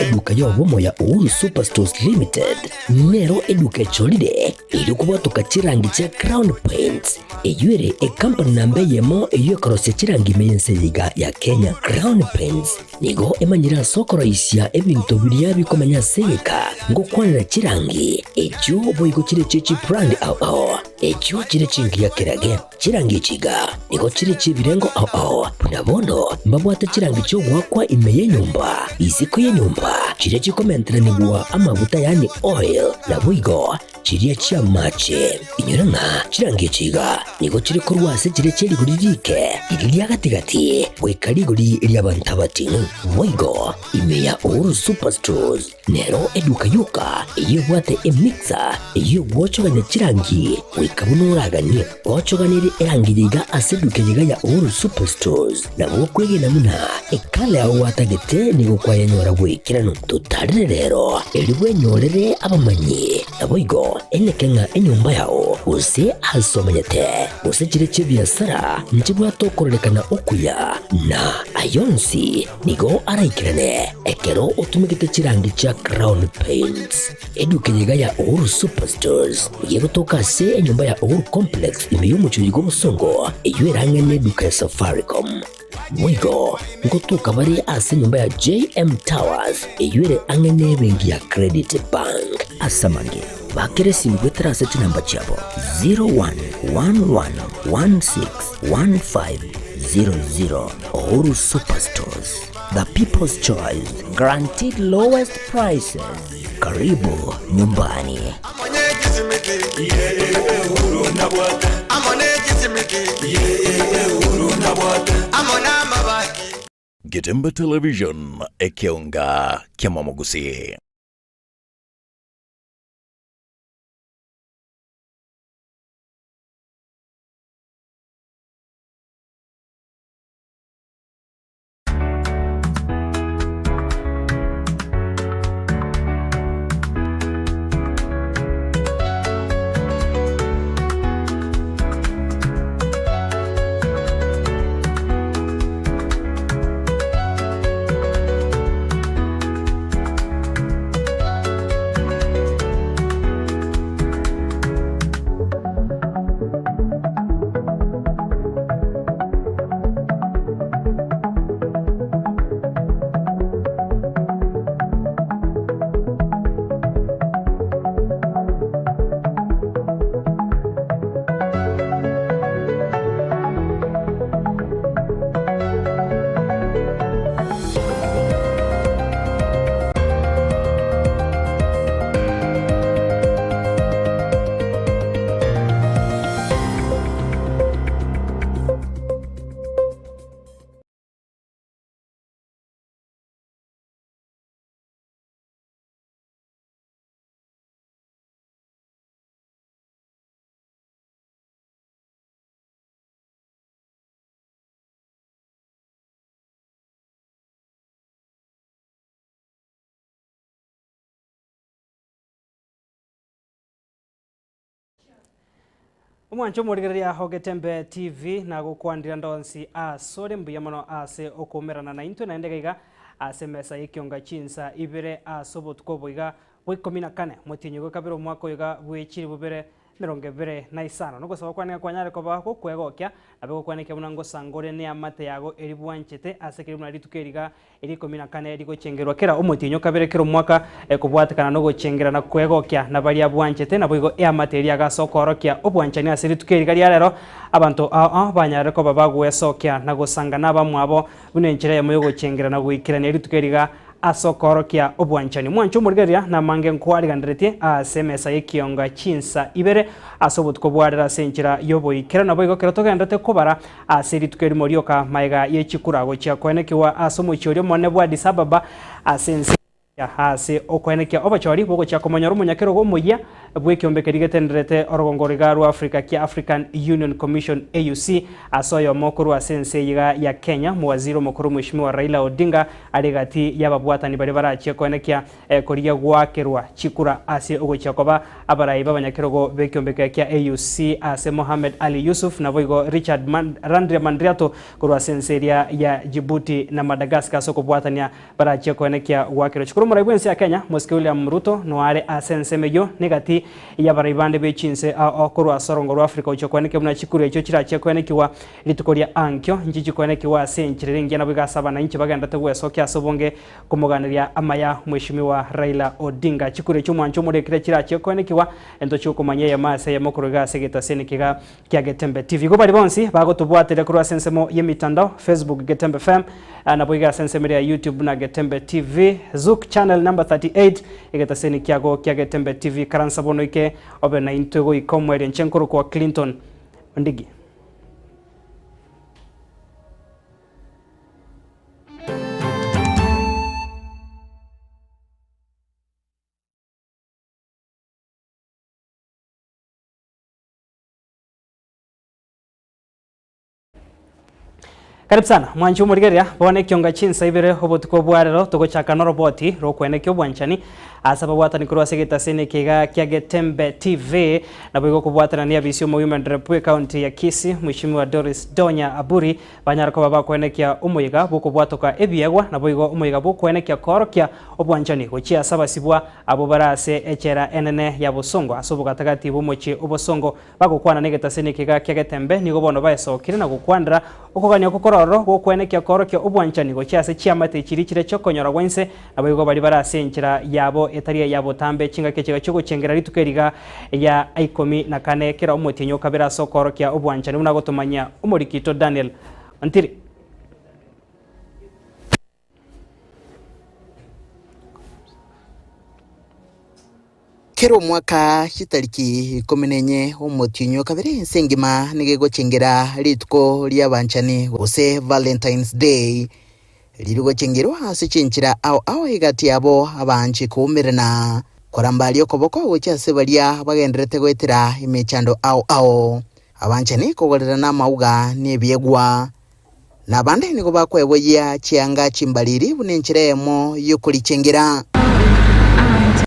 Eduka y'obomo ya Uhuru Superstores Limited nero eduka echorire erio kobwatoka chirangi chia Crown Paints, eyio ere ekampani namba eyemo eyio ekorosia chirangi ime y'ense eye iga ya Kenya. Crown Paints nigo emanyire ase okoroisia ebinto biria bikomenya ase egeka ngokwanera chirangi echio boigo chire chie chibrand ao ao echio chire chingiya kerage. Chirangi echi iga nigo chire chi'ebirengo ao ao, buna bono mbabwate chirangi chi'ogoakwa ime y'enyomba, isiko y'enyomba, chiria chikomenteranigwa amaguta yaani oil, naboigo chiria chi'amache. Inyora ng'a chirangi echi iga nigo chire korwa ase chiria chie rigori riike, riria ria gati-gati, goika rigori ri'abanto abating'u. Boigo ime ya Uhuru Superstores Nero eduka yoka eyio ebwate emixer eyio egwochogania chirangi goika buna oraganie. Gochoganerie erangi eye iga ase eduka eye iga ya Uhuru Superstores nabo okwegena buna ekala yao gwatagete nigo kwayenyora bw'ekeranu. Totarere rero erio bwenyorere abamanyi naboigo eneke ng'a enyomba yao gose ase omenyete gose chire chi'ebiasara nchibwate okororekana okuya na ayonsi Nigo araikerane ekero otumegete chirangi chia Crown Paints. Eduka eye iga ya Uhuru Superstores nigo egotoka ase enyomba ya Uhuru Complex ime y'omochie oyo bw'obosongo eyio erang'e neduka ya Safaricom. Boigo ngotoka bare ase enyomba ya JM Towers eyio ere ang'e nebenki ya Credit Bank. Ase amange, bakera esimi goetera ase chinamba chiabo 0111161500. Uhuru Superstores, the people's choice, guaranteed lowest prices. Karibu nyumbani. Getembe Television, ekeonga ki'amamogusii. Omwanche omorigereria o Getembe TV nagokwandire ande onsi asore mbuya mono ase okoumerana naintwe naende iga iga ase emesa y'ekionga chinsa ibere ase obotuko obo iga bwa ikomi na kane omotienyi gwe kabere omwaka oyo iga bwe chilifu bibere emerongo ebere na isano. Nogosaba kwane ng'a kwanyare koba gokwegokia, nabe gokwanekia buna ngosangore neamate yago eri bwanchete ase keri buna rituko eri iga eri ikomi na kane rigochengerwa kera omotienyi o kabere kera omwaka, kobwatekana nogochengera na kwegokia na baria bwanchete, naboigo eamate eria ase okoorokia obwanchani ase rituko eri iga ria rero, abanto ao ao banyarire koba bagwesokia na gosanga nabamwabo buna enchera eyemo yogochengera na goikerania rituko eri iga Ase okoorokia obwanchani. Mwanche omorigereria namange nkwariganderetie ase emesa y'ekionga chinsa ibere ase obotuko bwarera ase enchera y'oboikeranu. Naboigo ekero togenderete kobara ase rituko erimo rioka magega ye chikura gochia koenekigwa ase omochie oria omonene bw'Addis Ababa ase ense. Ase okoenekia obochori bogochia komonyora omonyakerogo omoyia bw'ekeombe keria getenderete orogongo roiga rwa Africa kia African Union Commission, AUC, ase oyomo korwa ase ense eyiga ya Kenya, Mowaziri omokoro Mweshimiwa Raila Odinga are gati y'ababwatani baria barachie koenekia korigia goakerwa chikura ase ogochia koba abarai b'abanyakerogo b'ekeombe keria kia AUC ase Mohamed Ali Yusuf naboigo Richard Randriamandriato korwa ase ense eria ya Djibouti na Madagascar ase okobwatania Barachie koenekia goakerwa chikura omorai bw'ense ya Kenya, Mosike William Ruto, noare ase ensemo eyio negati y'abarai bande be chinse ao korwa ase orongo rwa Africa gochia koenekia buna chikura echio chirachie koenekigwa rituko ria ankio nchichi koenekigwa ase enchera ere engiya naboigo ase abanainchi bagenderete gwesokia ase obonge komoganeria amaya Mweshimiwa Raila Odinga. Chikura echio omwancho omorekire chirachie koenekigwa ntochie gokomanyia eyemo ase eyemo korwa iga ase egetaseni kiga kia Getembe TV. Igo baria bonsi bagotobwateria korwa ase ensemo y'emitandao, Facebook Getembe FM, naboigo ase ensemo eria ya YouTube buna Getembe TV, Zuku channel number 38, egetaseni kiago kia Getembe TV. Karansa bono oike obe naintwe goika omoerio inche nkorokwa Clinton Ondigi. Karibu sana mwanchi omorigereria bono ekionga chinsa ibere obotuko bwa rero togochaka noroboti rokwenekia obwanchani ase ababwatani korwa ase egetaseni eke iga kia Getembe TV naboigo okobwatana ne abisi omo women rep bwe county ya Kisii Mheshimiwa Doris Donya Aburi Banyare koba bakoenekia omoyega bw'okobwatoka ebiegwa, naboigo omoyega bw'okoenekia koorokia obwanchani gochia ase abasibwa abwo bare ase echela enene ya bosongo ase obogatagati bw'omochie o bosongo. Bagokwana negetaseni ekiga kia Getembe, nigo bono baesokire na gokwanera okogania oko kore ororo gw'okoenekia koorokia obwanchani gochia ase chiamate chiria chire chi'okonyora gwa inse, naboigo baria bare ase enchera yabo etari eya botambe chingaki echiga chi'ogochengera rituko eriga ria ikomi na kane kera omotienyi o kabere ase okoorokia obwanchani buna agotomanyia omorikito Daniel Ontiri. Kera omwaka chitariki ikomi na enye omotienyi o kabere ense engima nigo egochengera rituko ri'abanchani gose Valentine's Day. Ririgochengerwa ase chinchera ao ao egati yabo abanche koumerana, korambaria okoboko gochia ase baria bagendererete goetera emechando ao ao, abanchani kogorerana amauga na ebiegwa. Na abande nigo bakweboyia chianga chimbariri buna enchera eyemo y'okorichengera.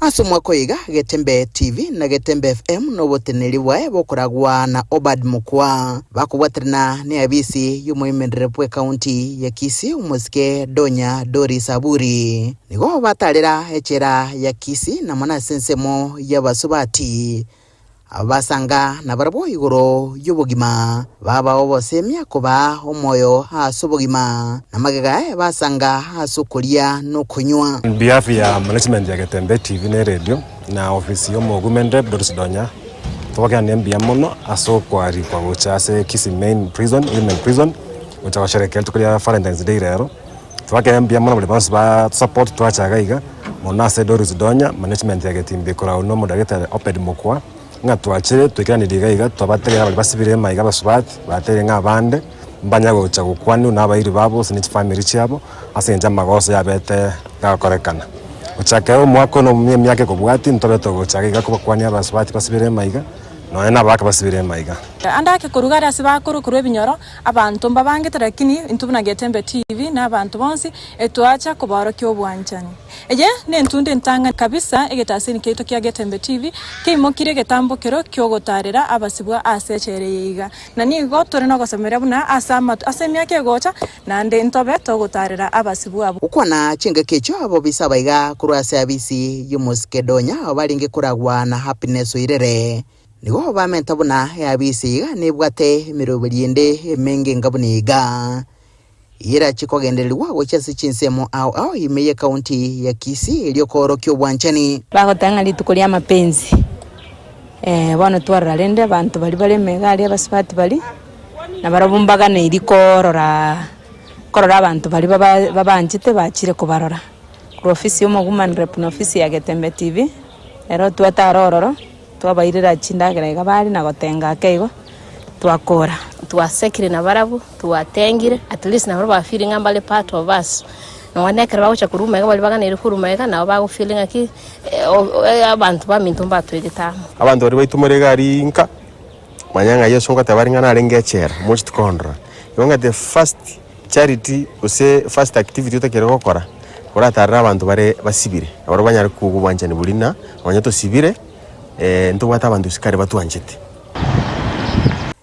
Ase omwaka oyo iga, Getembe TV na Getembe FM noboteneneri bwaye bokoragwa na Obad Mokua, bakobwaterana neabisi y'omoimerere bw'ecounty ya Kisii omosike Donya Doris Aburi. Nigo batarera echela ya Kisii na mono ase ensemo y'abasubati. Abasanga nabarabwo igoro y'obogima, babao obosemia kobaa omoyo ase obogima, na magega aye basanga ase okoria na okonywa. On behalf ya management ya Getembe TV na eredio na ofisi ya omowomen rep Doris Donya, togokera mbuya mono ase okwarikwa gocha ase Kisii main prison, women prison, gocha gosherekea rituko ria Valentine's day rero. Twakera mbuya mono baria bonsi ba support twacha iga iga, mono ase Doris Donya, management ya Getimbe korwa na omodagetari Obed Mokua, ng'a twachire twaikeranirie iga iga twabategerera baria basibire emaiga abasubati, bateire ng'a abande mbanya gocha gokwanwa na abairi babo gose ne chifamiri chiabo, ase eng'encho amagoso yabete gakorekana. Gochakera omwaka one omuya emiaka ekobwatia ntobe togocha iga iga kobakwania abasubati basibire emaiga, nonya na abagaka basibire emaiga. Ande ake koruga are ase bakorwa korwa ebinyoro, abanto mbabangete lakini intwe buna Getembe TV na abanto bonsi etwacha kobaorokia obwanchani. Eye nentunda entang'ani kabisa egetaseni kiaito kia Getembe TV keimokirie egetambokero kiogotarera abasibwa ase echela eye iga. Na nigo tore nogosemeria buna ase amatu ase emiaka egocha naende ntobe togotarera abasibwa abwo. Gokwana chingaki echio abobisa abaiga korwa ase abisi y'omosike Donya abo barenge koragwa na Happiness Oirere. Nigo bamenta buna eabisi iga nebwate emeroberi ende emenge enga buna iga, eyerachie kogendererigwa gochia ase chinsemo ao ao ime y'ecounty ya Kisii erio koorokia obwanchani. Bagoteba ng'a rituko ria mapenzi bono twarora rende abanto baria bare emega aria abasubati baria, nabarabwo mbaganeiri korora korora abanto baria baba babanchete bachire kobarora. Korwa ofisi ya omowoman rep na ofisi ya Getembe TV, ero twatara ororo. Twabairera chindagera iga bare na gotenga ake igo, twakora. Twasekire nabarabwo, twatengire, at least nabarabwo ba feeling ng'a mbare part of us. Nonya na ekero bagocha korwa magega baria baganeire korwa magega nabo bago feel ng'aki abanto baminto mbatwegete amo. Abanto baria baitumore egari inka, manya ng'a Yeso ngoteba are ng'a narenge echela, mocheti kondora. Igo ng'a the first charity gose first activity otakeire gokora, oratarere abanto bare basibire, nabarabwo banyare kogwa obwanchani boria ng'a nonye tosibire, ntobwate abanto isiko aria batwanchete.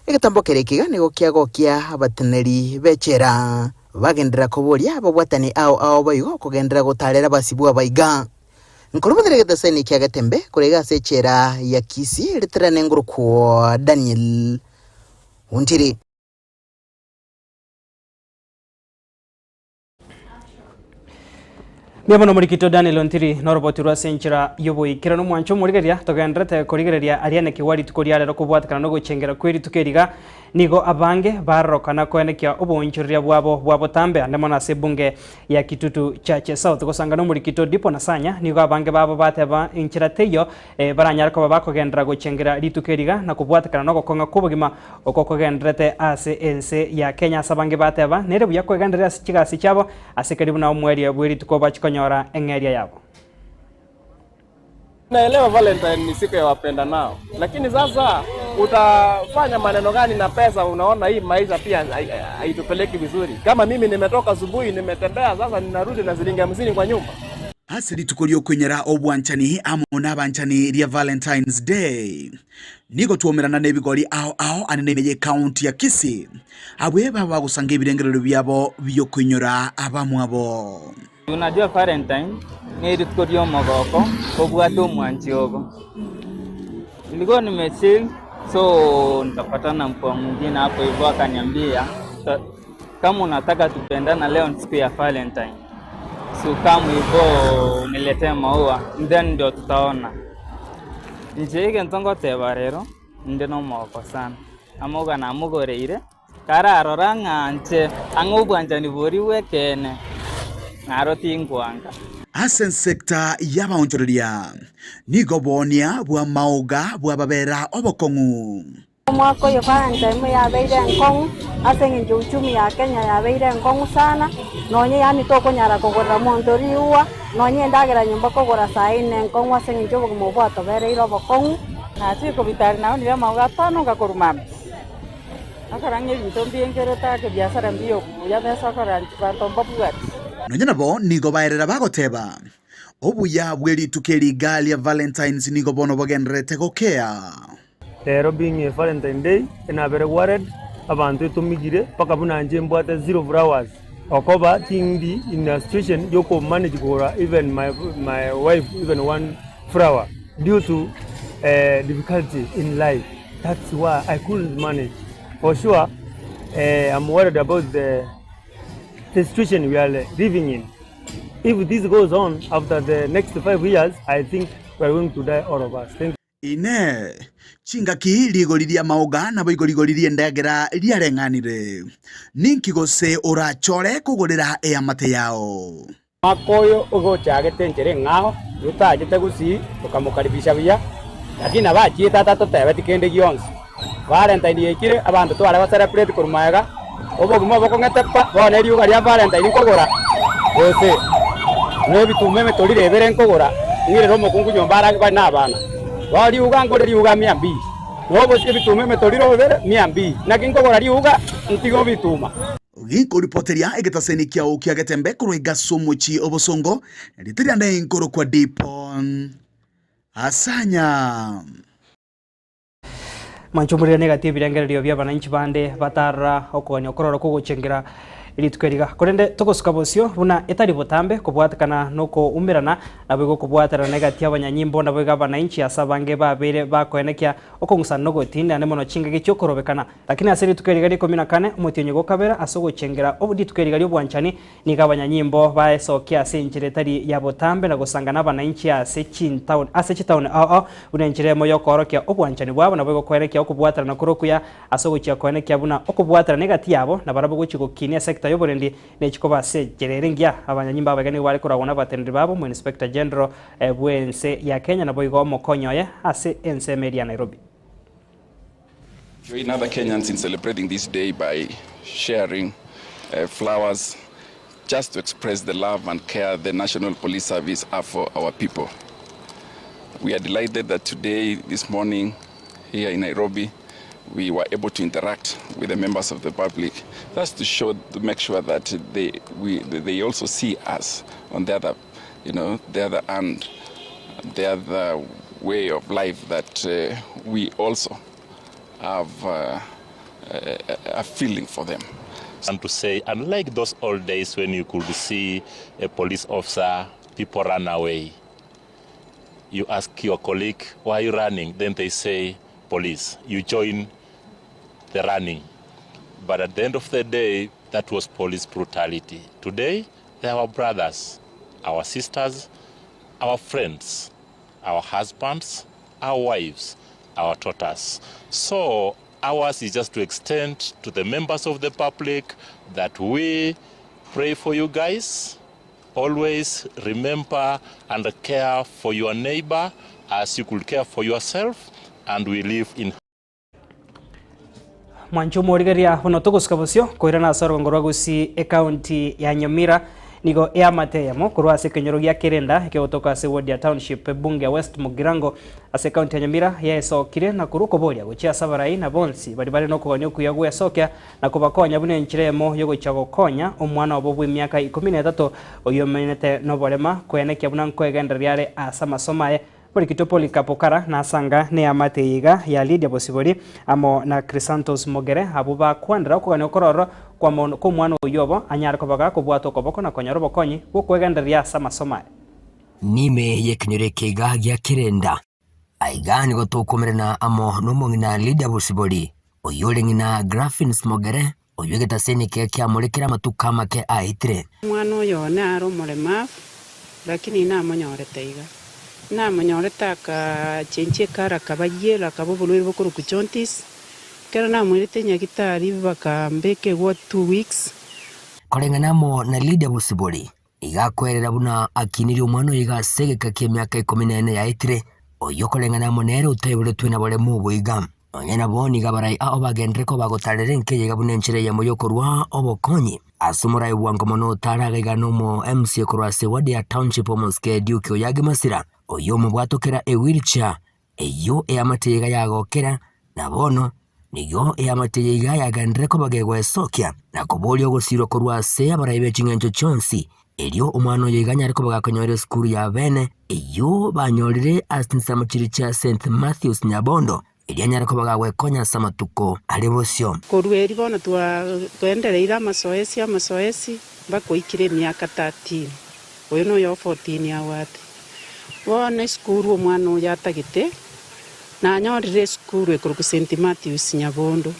Egetambo keria ekiga nigo kiagokia abateneneri b'echela, bagenderera koboria ababwatani ao ao boigo kogenderera gotaarera abasibwa abaiga. Nkorobotera egetaseni kia Getembe korwa iga ase echela ya Kisii ritirane ngorokwo Daniel Ontiri. Mbuya mono omorikito Daniel Ontiri noroboti rwa ase enchera y'oboikeranu omwancho omorigereria togenderete korigereria aria nekegwa rituko ria rero kobwatekana nogochengera kwe rituko eriga nigo abange barorokana koenekia oboonchoreria bwabo bwa botambe ande mono ase ebunge ya Kitutu Church South gosanga nomorikito Dipo Nasanya nigo abange babo bateba enchera teiyo baranyare koba bakogenderera gochengera rituko eriga na kobwatekana nogokong'a kw'obogima Oko kogendererete ase ense ya Kenya ase abange bateba nere buya kwegendereria ase chigasi chiabo ase keri buna omwerio bwe rituko bachie konyora eng'eria yabo. Naelewa Valentine ni siku ya wapendanao, lakini sasa utafanya maneno gani na pesa? Unaona hii maisha pia haitupeleki vizuri. Kama mimi nimetoka asubuhi nimetembea, sasa ninarudi na shilingi 50 kwa nyumba. Ase rituko ri'okoinyora obwanchani amo nabanchani ria Valentine's Day, nigo twomerana nebigori ao ao anene ime y'ecounty ya Kisii, abwe baba bagosanga ebirengererio biabo bi'okoinyora abamwabo. Unajua Valentine ne rituko ri'omogoko obwate omwanchi ogo. Nilikuwa nimechill so nikapatana na mpoa mwingine hapo hivyo akaniambia kama unataka tupendana leo ni siku ya Valentine. So kama hivyo uniletee maua then ndio tutaona. Inche egento ngoteba rero inde nomogoko sana amauga namogoreire kararora ng'a nche ang'e obwanchani boria bw'ekeene naro tinkwanga. Ase ensecta y'abaonchoreria, nigo oboonia bw'amaoga bwababera obokong'u. Omwaka oyo Valentine yabeire enkong'u ase eng'encho uchumi ya Kenya yabeire enkong'u sana, nonye yaani tokonyara kogorera monto riua, nonye endagera nyomba kogora saii nenkong'u ase eng'encho obogima obo bwatobereire obokong'u. Nachire kobitari naonire amauga atano ngakorwa mambia, akora ng'a ebinto mbiengerete ake ebiasara mbiya obuya besa okora banto mbabwati. Nonya nabo nigo baerera bagoteba, Obuya bwe rituko eri iga ria Valentines nigo bono bogendererete gokea. Rero being a Valentine day enabere worried abanto etomigire mpaka buna inche mbwate zero flowers okoba tindi in a situation yoko manage kogora even my my wife even one flower due to difficulty in life that's why I couldn't manage for sure I'm worried about the the situation we are living in if this goes on after the next 5 years I think we are going to die all of us thank you. Inee! Chingaki rigori ri'amaoga naboigo rigori ri'endagera riareng'anire? Ninki gose orachore kogorera eamate yao? Omwaka oyo ogochagete enchera eng'ao, totachete gusii tokamokaribisha buya, lakini nabo achiete atatotebeti kende gionsi. Valentine yaikire, abanto tware go celebrate korwa magega, obogima obokong'ete pa, bono erioga ria Valentine nkogora, gose na ebituma emetoriro ebere nkogora, ng'irere omokungu nyomba arage bare na abana. Bono riuga nkore riuga mia mbili, na obosie ebituma emetoriro ebere mia mbili, naki nkogora riuga ntige obituma. Ginkoripoteria egetaseni kiao kia Getembe korwa igase omochie obosongo, riria riane nkorokwa Dipon Asanya. Mwanche omorero negati ebirengererio bi'abananchi bande batarora okogania okororo kw'ogochengera rituko eriga. Korende togosuka bosio buna etari botambe kobwatekana nokoumerana naboigo okobwaterana egati y'abanyanyimbo naboigo abananchi ase abange babeire bakoenekia okong'usana nogotinda naende mono chingaki chi'okorobekana. Lakini ase rituko eriga ria ikomi na kane omotienyi gokabera ase ogochengera rituko eriga ri'obwanchani Nigo abanyanyimbo baesokia ase enchera etari ya botambe na gosangana abananchi ase chintaoni ase chitaoni ao ao buna enchera emo y'okoorokia obwanchani bwabo naboigo koenekia okobwaterana kore okuya ase ogochia koenekia buna okobwaterana egati yabo na barabwo gochia gokinia esecta y'oborendi nechikoba ase enchera ere engiya. Abanyanyimbo abaiga nigo bare koragwa nabateneneri babo omo Inspector General bw'ense ya Kenya naboigo omokonyi oye ase ensemo eria ya Nairobi. Join other Kenyans in celebrating this day by sharing uh, flowers, just to express the love and care the National Police Service have for our people. We are delighted that today, this morning, here in Nairobi, we were able to interact with the members of the public. That's to show, to make sure that they, we, they also see us on the other, you know, the other hand, the other way of life that uh, we also have uh, a, a feeling for them. And to say, unlike those old days when you could see a police officer, people run away. You ask your colleague, why are you running? Then they say, police. You join the running. But at the end of the day, that was police brutality. Today, they are our brothers, our sisters, our friends, our husbands, our wives, our daughters. So ours is just to extend to the members of the public that we pray for you guys. Always remember and care for your neighbor as you could care for yourself, and we live in Mwanche omorigereria buna togosuka bosio koirana ase orogongo rwa Gusii ekaunti ya Nyamira nigo eamate eyemo korwa ase ekenyoro gia Kerenda ekegotoka ase ward ya Township ebunge ya West Mugirango ase ekaunti ya Nyamira yaesokire na korwa okoboria gochia ase abarai na bonsi baria bare nokogania okuya gwesokia na kobakonya buna enchera eyemo yogochia gokonya omwana obo bw'emiaka ikomi na etato oyio omenete noborema koenekia buna nkoegendereria are ase amasomo aye Morikito Polycarp Okara nasanga neamate eye iga ya Lydia Bosibori amo na Chrysanthus Mogere abwo bakwanera okogania okororo kw'omwana oyio obo anyare koba gakobwata okoboko na konyora obokonyi bw'okwegendereria ase amasomo aye. Nime y'ekenyoro eke iga gia Kerenda. Aiga nigo tokomerana amo nomong'ina Lydia Bosibori, oyio ore ng'ina Graphins Mogere, oyio egetaseni eke kiamorekire amatuko amake aetire. Omwana oyo one are omoremavu, lakini namonyorete iga. Namonyorete akachenchia ekara akaba yellow akaba oborwaire bokorokwa jaundice. Ekero namoirete nyagitari bakambeka egwa 2 weeks. Koreng'ana amo na Lydia Bosibori, iga akoerera buna akinirie omwana oyo iga ase egeka ki'emiaka ikomi na ene yaetire, oyio koreng'ana amo nere otaiboretwe naboremu obo iga. Nonya nabo nigo abarai ao bagenderere koba bagotarera enka eye iga buna enchera eyemo y'okorua obokonyi ase omorai bwango mono otaraga iga nomo MCA korwa ase ward ya Township omosike Duke Oyagi Masira oyio omobwatokera ewheelchair eyio eamate iga yagokera na bono nigo eamate eye iga yagenderere koba gegwesokia na koboria ogosirwa korwa ase abarai be ching'encho chionsi erio omwana oyo iga anyare koba gakonyora esukuru ya bene eyio banyorire ase chinsemo chiria chia St Matthews Nyabondo erio anyare koba gagwekonya ase amatuko are bosio. Korwa erio bono twaendereire amasoesi amasoesi mpaka oikire emiaka 13, oyo noyo o 14 abwate. Bono esukuru omwana oyo atagete, nanyorire esukuru ekorokwa St Matthews Nyabondo.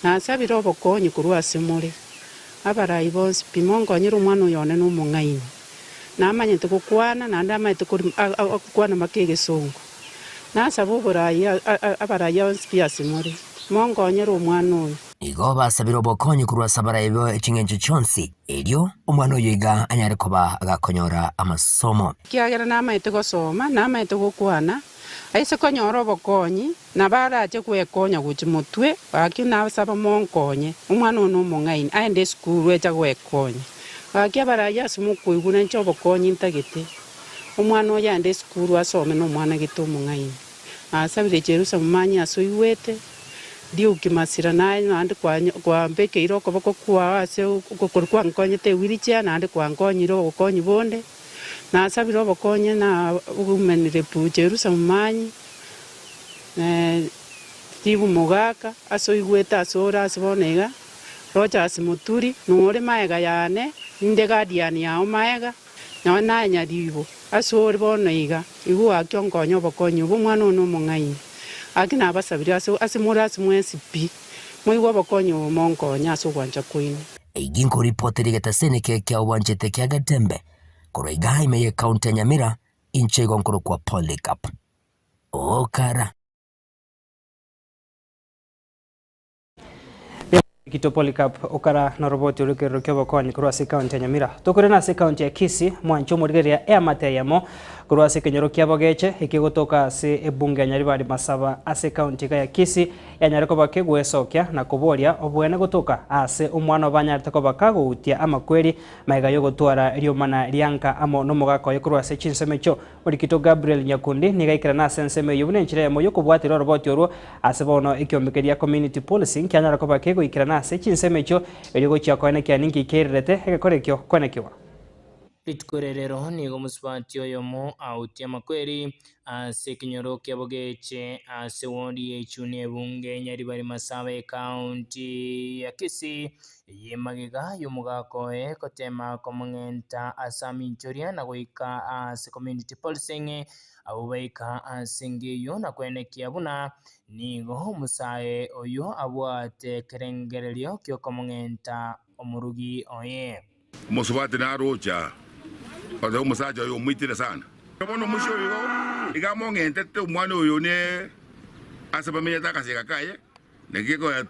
Nasabire obokonyi korwa ase more, abarai bonsi pi monkonyere omwana oyo one nomong'aini. Namanyete gokwana naende amanyete gokwana mpaka egesongo. Nasaba oborai abarai onsi pi ase more, monkonyere omwana oyo. Igo basabire obokonyi korwa ase abarai be ching'encho chionsi, erio omwana oyo iga anyare koba agakonyora amasomo. Ekiagera namaete gosoma, namaete gokwana, aise konyora obokonyi, nabo arache gwekonya gochia motwe, gaki nasaba monkonye, omwana one omong'aini, aende esukuru echa gwekonya. Gaki abarai ase mokoigwa nainche obokonyi ntagete, omwana oyo aende esukuru asome na omwana gete omong'aini. Nasabire Jerusa momanye ase oigwete, Duke Masira naye naende kwambekeire okoboko kwao ase korwa kwankonyete ewheelchair naende kwankonyire obokonyi bonde, nasabire obokonyi na Women Rep Jerusa Momanyi, Steve Mogaka ase oigwete ase ore ase bono iga, Rogers Muturi nore maega yane, ninde guardian yao maega, Nonya naye nyaribo ase ore bono iga, igwa gaki onkonye obokonyi obo omwana one omong'aini. Gaki nabasabire ase ase more ase mwensi pi, moigwe obokonyi obo monkonye ase ogwancha kwaino. Eyio nkoripotera egetaseni eke kia obwanchete kia Getembe korwa igaa ime y'ecounty ya Nyamira, inche igo nkorokwa Polycarp Okara. Kito Polycarp Okara noroboti orw'ekerero ki'obokonyi korwa ase ekaunti ya Nyamira. Tokorera ase ekaunti ya Kisii, mwanche omorigereria eamate eyemo. Korwa ase ekenyoro kia Bogeche ekegotoka ase ebunge ya Nyaribari Masaba ase ekaunti iga ya Kisii yanyare koba kegwesokia na koboria oboene gotoka ase omwana obanyarete koba kagoutia amakweri magega yogotwara riomana rianka amo nomogaka oye korwa ase chinsemo echio. Morikito Gabriel Nyakundi nigo aikerana ase ensemo eyio buna enchera eyemo yokobwatera oroboti orwo ase bono ekiombe keria Community Policing kianyara koba kegoikerana ase chinsemo echio erio gochia koenekia ninki keirerete egekora ekio koenekiwa. Rituko rerero nigo omosubati oyomo autie amakweri ase ekenyoro kia Bogeche ase ward ya Ichuni ebunge Nyaribari Masaba ekaunti ya Kisii eye magega y'omogaka oye gotema komong'enta ase aminchoria na goika ase community policing abwo baika ase enga eyio na kwenekia buna nigo omosae oyio abwate ekerengererio ki'okomong'enta omorugi oye. Omosubati naroche ase omosacha oyo omoitire sana. Bono omoisia oyo igo iga among'entete omwana oyo ne ase bamenyete akasiga kaye, naki ekonya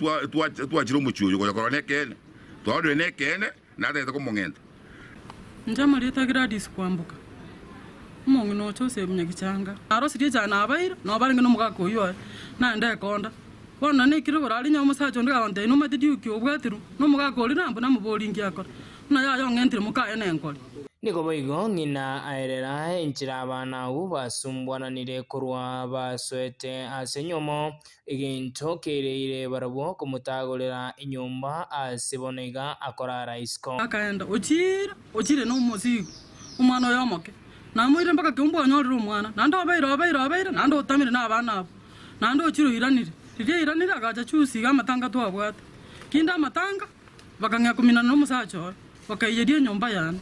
twachire omochie oyo gocha korora nekeene, twarorire nekeene natagete komong'enta. Inche amarieta Gladys Kwamboka, omong'ina o Joseph Nyagichanga. Narosirie echae nabaire, nabo barenge nomogaka oyio oye, naende ekonda. Bono naneikire igoro aria onye omosacha onde gagontebia, Nomanyete riuki obwatirwe nomogaka oria nambu namoborie inki akora, buna yaya ong'entire mokaye nenkori. Nigo boigo ng'ina aerera enchera abana abwo basumbwananire korwa basoete ase enyiomo, egento kereire barabwo komotagorera enyomba ase bono iga akorara isiko. Akaenda, ochiire, ochiire nomosigo, omwana oye omoke. Namoirire mpaka keumbu onyorire omwana, naende obeire, obeire, obeire, naende otamire nabana abwo. Naende ochire oiranire. Riria airanire agacha chusi iga amatanga twabwate. Kinde amatanga, bakang'ea kominana nomosacha oye, bakaiyeria enyomba yane.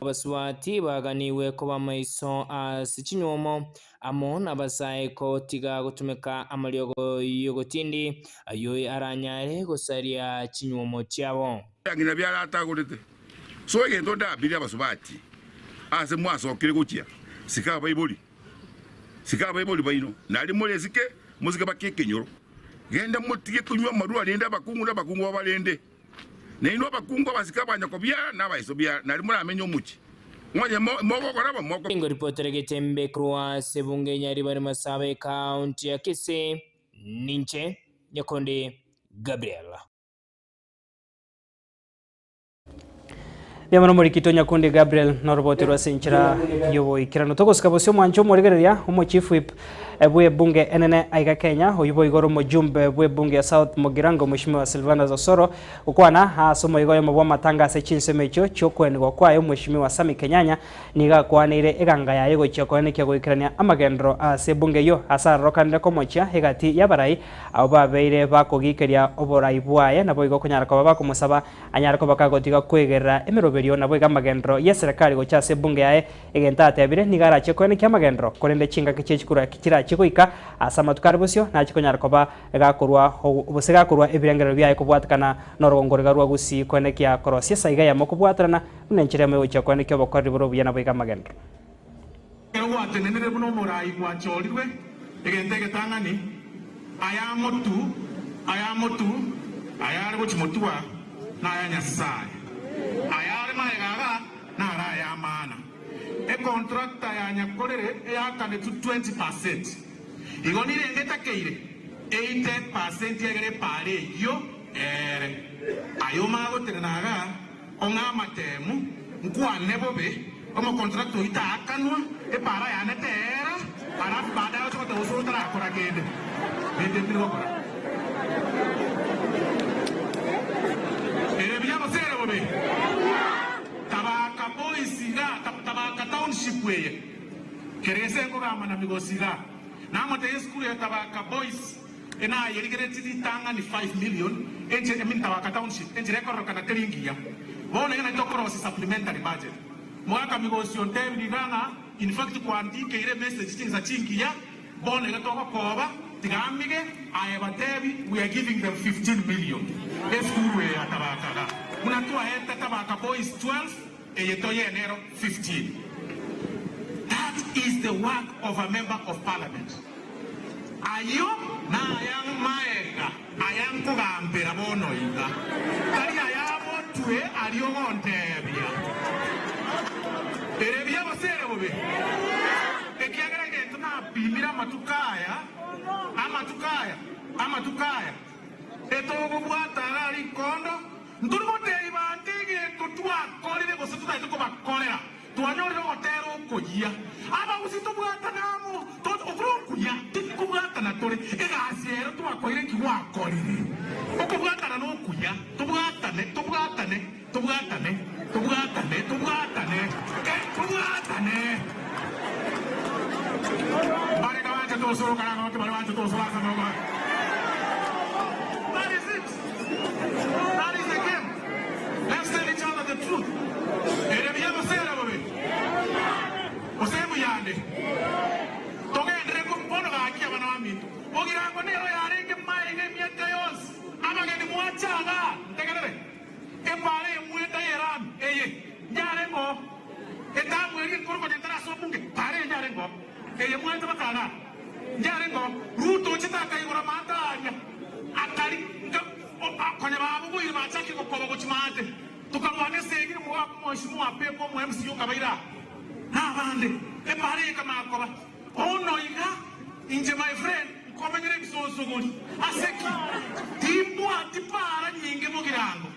Abasubati baganigwe koba amaiso ase chinywomo amo nabasae kotiga gotumeka amariogo y'ogotindi, ayio aranyare gosaria chinywomo chiabo. Ng'ina biara atagorete. So egento ndabirie abasubati ase mwasokire gochia, sika abaibori. Sika abaibori baino, nario more esike, mosike bake ekenyoro. Genda motige konywa amarwa, rende abakungu na abakungu babarende. Nainwe abakungu abasike abanyakobiara na abaisobiara, nario moramenye omochie. Onye mogokora bo, moko. Ngoripotere Getembe korwa ase ebunge Nyaribari Masaba ekaunti ya Kisii, ninche Nyakundi Gabriel. Mbuya mono omorikito Nyakundi Gabriel noroboti rwa ase enchera y'oboikeranu. Togosika bosio omwancho omorigereria omochief whip bw'ebunge enene aiga Kenya oyio boigo ore omojumbe bw'ebunge ya South Mugirango Mheshimiwa Silvanus Osoro gokwana ase omoigo oyomo bw'amatanga ase chinsemo echio chi'okoenigwa kwaye Omweshimiwa Sammy Kenyanya Nigo akwaneire eganga yaye gochia koenekia goikerania amagenderero ase ebunge eyio, ase arorokanire komochia egati y'abarai abwo babeire bakogikeria oborai bwaye, naboigo konyara koba bakomosaba anyare koba kagotiga kwegerera emeroberio naboigo amagenderero y'eserekari gochia ase ebunge yaye. Egento atebire nigo arachie koenekia amagenderero, korende chingaki chie chikura chirachie goika ase amatuko are bosio nachie konyara koba gakorwa gose gakorwa ebirengererio biaye kobwatekana norogongo rw'iga rwa Gusii koenekia korosia esaiga eyemo kobwaterana Buna enchera eyemo y'ogochia kwane ki'obokoreri bore obuya naboigo amagenderero. Ekero gwatenenire buna omorai gwachorirwe, egento egetang'ani, aya amotu, aya amotu, aya are gochia motua, naya Nyasae. Aya are magega iga, naro aya amana. Econtractor ya nyakorere eyakanetwe 20 percent. Igo nirenge etakeire 80 percent egere epaara eyio eere. Aye omanye gotenena igaa. Ong'e amatemu, nkwane bobe, omocontractor oyio taakanwa, epaara yane teera, alafu baadaye oche goteba gose otarakora kende. Rende ntiri gokora. Ere buya gose ere bobe? Tabaka boys iga, Tabaka township eye, kere ase nkogamba na Migosi iga, namotebia esukuru ya Tabaka boys, Enayerigeretie ritang'ani 5 million enchera I mean Tabaka township enchera ekororokana teri ngiya. Bono iga nari tokorosia supplementary budget. Mogaka Migosi ontebirie iga ng'a in fact kwandikeire emessage chinsa chingiya bono iga togokoba tiga amige aye batebi we are giving them 15 million esukuru eye ya Tabaka iga. Buna twaete Tabaka boys 12 eye toyene ero 15. That is the work of a member of parliament. Ayio naya maega aya nkogambera bono iga, tari aya motwe aria ogonteebia. Ere buya gose ere bobe? Ekiagera egento napimire amatuko aya, amatuko aya, amatuko aya, etogobwata iga rikondo, ntori gotebia banto egento twakorire gose totagete kobakorera. Twanyorire ogotera okoyia. Abagusii tobwatane amo, okore okuya, tikobwatana tore, egasi ero twakoire nki gwakorire? Okobwatana nokuya, tobwatane, tobwatane, tobwatane, tobwatane, tobwatane, eh, tobwatane. Mbarenge banchete osoro karagoke, baria banchete osoro ase amaboko aya. That is it. That is the game. Let's tell each other the truth. Ere buya gose ere bobe? Gose mbuyande? Togenderere ko bono gaki abana baminto. Bogirango nero yarenge maega emiaka yonsi. Abageni mwacha igaa, ntegerere. Epaara emweta y'Erami eye yarenge oo. Etamu eria enkoro konya etari ase obunge, paara eye yarenge oo. Eye mwancha baka igaa, yarenge oo. Ruto ochete akaigora amato aria, akari nka konya babogoire bachakire gokoba gochia maate. Tokarwana esegi nomogaka omoeshimiwa Pepo omo MC okabaira aa na abande. Epaara eye ekamanya koba. Bono iga, inche my friend, nkomenyera ebisonsogori. Ase ki? Timbwati paara nyinge bogirango.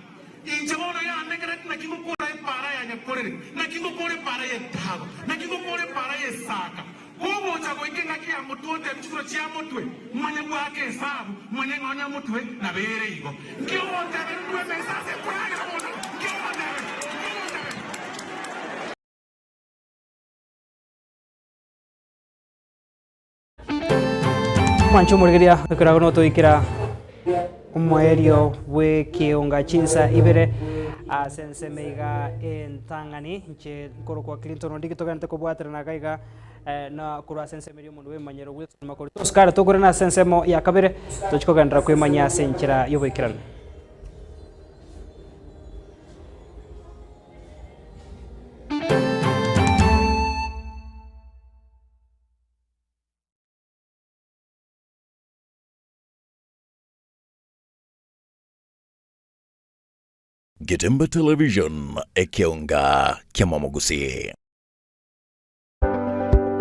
Inche bono yandegereti naki ngokora epaara ya Nyakorere, naki ngokora epaara y'Etago, naki ngokora epaara y'Esaka. Kogocha goika engaki ya motwe otebi chikura chia motwe, manye goaka esabu, manye ng'a onye motwe nabeire igo. Nki ogontebera ndue emesa ase nkoragera bono? Nki ogontebera? Nki ogontebera? Mwanche omorigereria ekero notoikera omoerio bw'ekeonga chinsa ibere ase ensemo iga entang'ani inche nkorokwa Clinton Ondigi togenderete kobwaterana iga iga na korwa ase ensemo eria omonto bw'emanyero Wilson Makori tosukare tokorana ase ensemo ya kabere tochi kogenderera kwemanyia ase enchera y'oboikeranu. Getembe Television, ekeonga ki'amamogusii.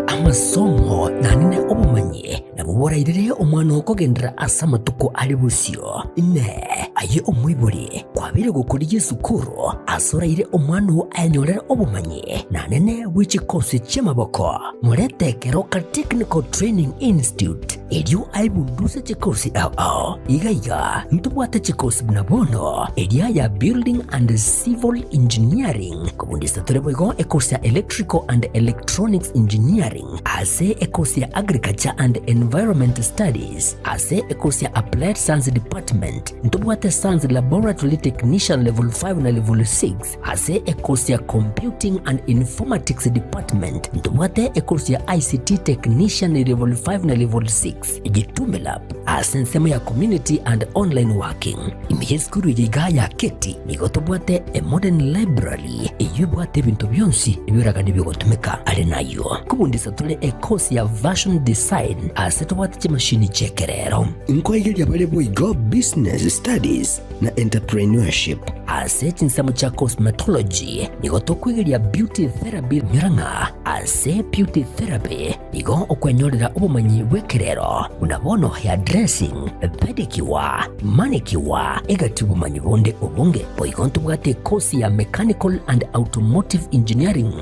Amasomo nanene obomanyi nabwo borairere omwana oo kogenderera ase amatuko are bosio. Inee! Aye omoibori, kwabeire gokorigia esukuru ase oraire omwana oo ayenyorere obomanyi nanene bwe chikosi chi'amaboko? Morete Keroka Technical Training Institute erio aebunduse chikosi ao ao. Iga iga ntobwate chikosi buna bono eria ya Building and Civil Engineering, kobundisa tore boigo ekosi ya Electrical and Electronics Engineering, ase ekosi ya Agriculture and Environment Studies, ase ekosi ya Applied Science Department ntobwate Science Laboratory Technician Level 5 na Level 6, Ase ekosi ya Computing and Informatics Department ntobwate ekosi ya ICT Technician Level 5 na Level 6, Gitume Lab ase ensemo ya Community and Online Working. Ime y'esukuru eye igaa ya Keti nigo tobwate a modern library eyio ebwate ebinto bionsi ebioraganie biogotumeka. Are nayio nkobundisa tore ekosi ya Fashion Design ase tobwate chimashini chi'ekerero. Nkoigeria bare boigo Business Studies na Entrepreneurship. Ase chinsemo chia cosmetology nigo tokwegeria beauty therapy nyora ng'a ase beauty therapy nigo okwenyorera obomanyi bw'ekerero buna bono hair dressing, pedicure, manicure egati obomanyi bonde obonge. Boigo ntobwate ekosi ya mechanical and automotive engineering.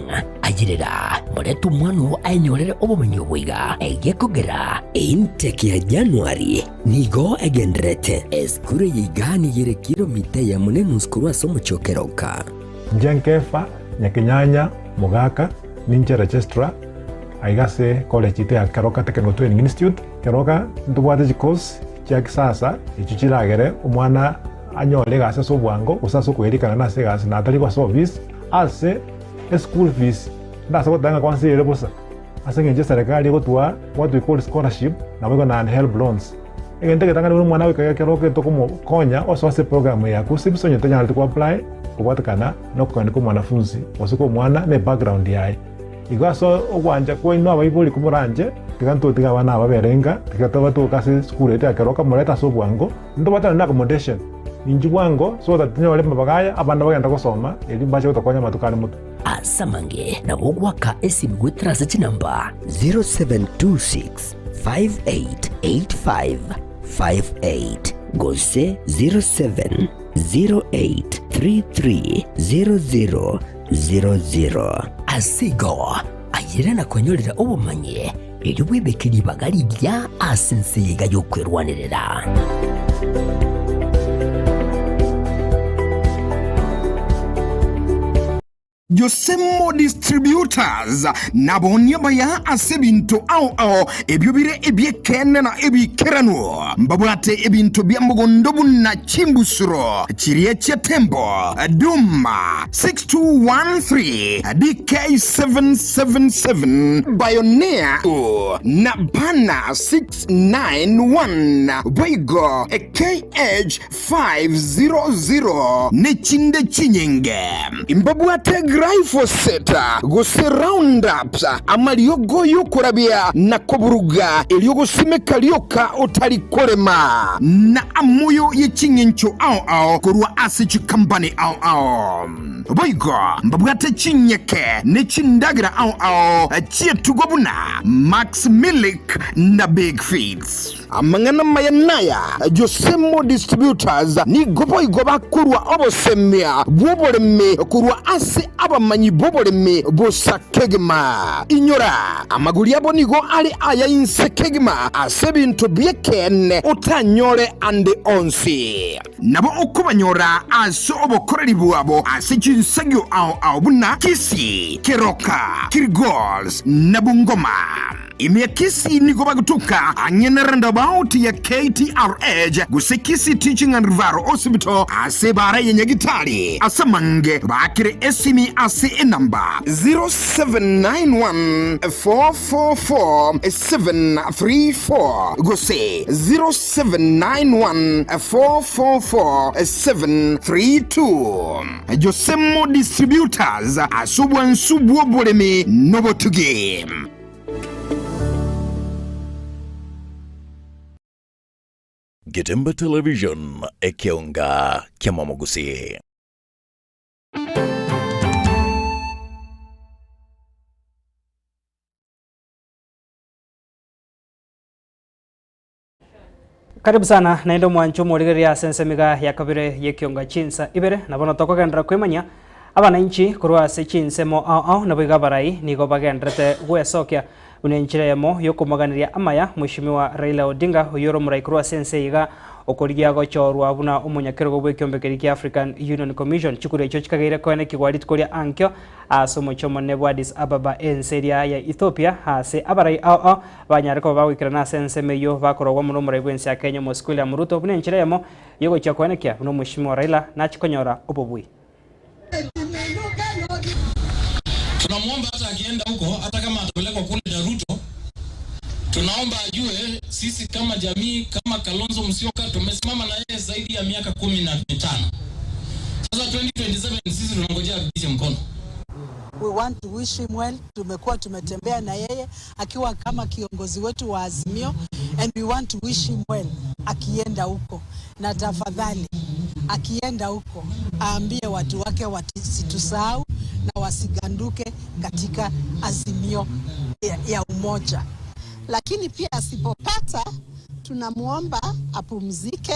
Ayerera, morete omwana oo aenyorere obomanyi obo iga egekogera eintake ya January Nigo egendererete. Esukuru eye iga nigo ere kilomita eyemo na enusu korwa ase omochie o Keroka. Inche Nkefa, Nyakenyanya, Mogaka, ninche registrar aiga ase college yaito ya Keroka Technical Training Institute. Keroka ntobwate chicourse chia kisasa echio chiragere omwana anyore egasi ase obwango gose ase okoerikana nase egasi na atari ase office. Ase eschool fees ndase goteba ng'a kwansa ere bosa. Ase engencho eserekari egotwaa what we call scholarship naboigo naende helb loans. Egento egetang'ani buna omwana goika ekero okento komokonya osoe ase eprogram eye ya KUCCPS onye tonyareti ko apply kobwatekana na okogania kwa omwanafunzi gose kwa omwana na ebackground yaye. Igo ase ogwancha kwaino abaibori komoranche tiga ntotige abana aba babere inga tiga tobatoke ase esukuru yaito ya Keroka morete ase obwango ntobwate nonye na accommodation. Ninchu bwango so that tonyore amabaga aya abana bagende gosoma erio mbache gotokonya amatuko are motwe. Ase amange nabo ogoaka esimi goetera ase chinamba 0726 5885 58 gose 0708330000. Ase igo, ayere na kwenyorera obomanyi, erio bwebeke ribaga rigiya ase ense eye iga y'okwerwanerera. Josemo Distributors nabonie abaya ase ebinto ao ao ebio bire ebi'ekeene na ebiikeranu. Mbabwate ebinto bia mogondo buna chimbusuro chiria chia Tembo, Duma, 6213, DK777, Bioneer na Banner 691, boigo KH 500 nechinde chinyinge. Mbabwate glyphosate gose Roundup, amariogo y'okorabia na koburuga, erio gosimeka rioka otari korema, na amoyo ye ching'encho ao ao korwa ase chikampani ao ao. Boigo mbabwate chinyeke ne chindagera ao ao chi'etugo buna Max Milk na Big Feeds. Amang'ana amaya naya, Josemo Distributors nigo boigo bakorua obosemia bw'oboremi korwa ase abamanyi b'oboremi bosa kegima. Inyora, amagori abo nigo are aya inse kegima ase ebinto bi'ekeene otanyore ande onsi. Nabo okobanyora ase obokoreri bwabo ase chinsagio ao ao buna Kisii, Keroka, Kilgoris na Bungoma. Ime ya Kisii nigo bagotoka ang'e na roundabout ya KTRH gose Kisii Teaching and Referral Hospital ase ebara ya Nyagitari. Ase amange baakere esimi ase enamba 0791 444 734 gose 0791 444 732. Josemo Distributors ase obwansu bw'oboremi nobotugi. Getembe Television, ekeonga ki'amamogusii. Karibu sana naende omwancho omorigereria ase ensemiga ya kabere y'ekionga chinsa ibere na bono tokogenderera kwemanya abananchi korwa ase chinsemo ao ao naboigo abarai nigo bagendererete gwesokia buna enchera eyemo yokomoganeria amaya Mheshimiwa Raila Odinga oyio ore omorai korwa ase ense iga okorigia gochorwa buna omonyakerogo bw'ekiombe keria kia African Union Commission chikura echio chikageire koenekigwa rituko ria ankio ase omochie omonene bwa Addis Ababa ense eria ya Ethiopia ase abarai ao ao Banyare koba bagoikerana ase ensemo eyio bakorogwa amo nomorai bw'ense ya Kenya Omosike William Ruto buna enchera eyemo y'ogochia koenekia buna Omweshimiwa Raila nachie konyora obobui. Tunamuomba hata akienda huko, hata kama atapelekwa kule na Ruto, tunaomba ajue sisi kama jamii, kama Kalonzo Musyoka tumesimama na yeye zaidi ya miaka 15. Sasa 2027 sisi tunangojea arudishe mkono. We want to wish him well. Tumekuwa tumetembea na yeye akiwa kama kiongozi wetu wa Azimio and we want to wish him well akienda huko, na tafadhali akienda huko aambie watu wake wasitusahau na wasiganduke katika Azimio ya umoja. Lakini pia asipopata, tunamwomba apumzike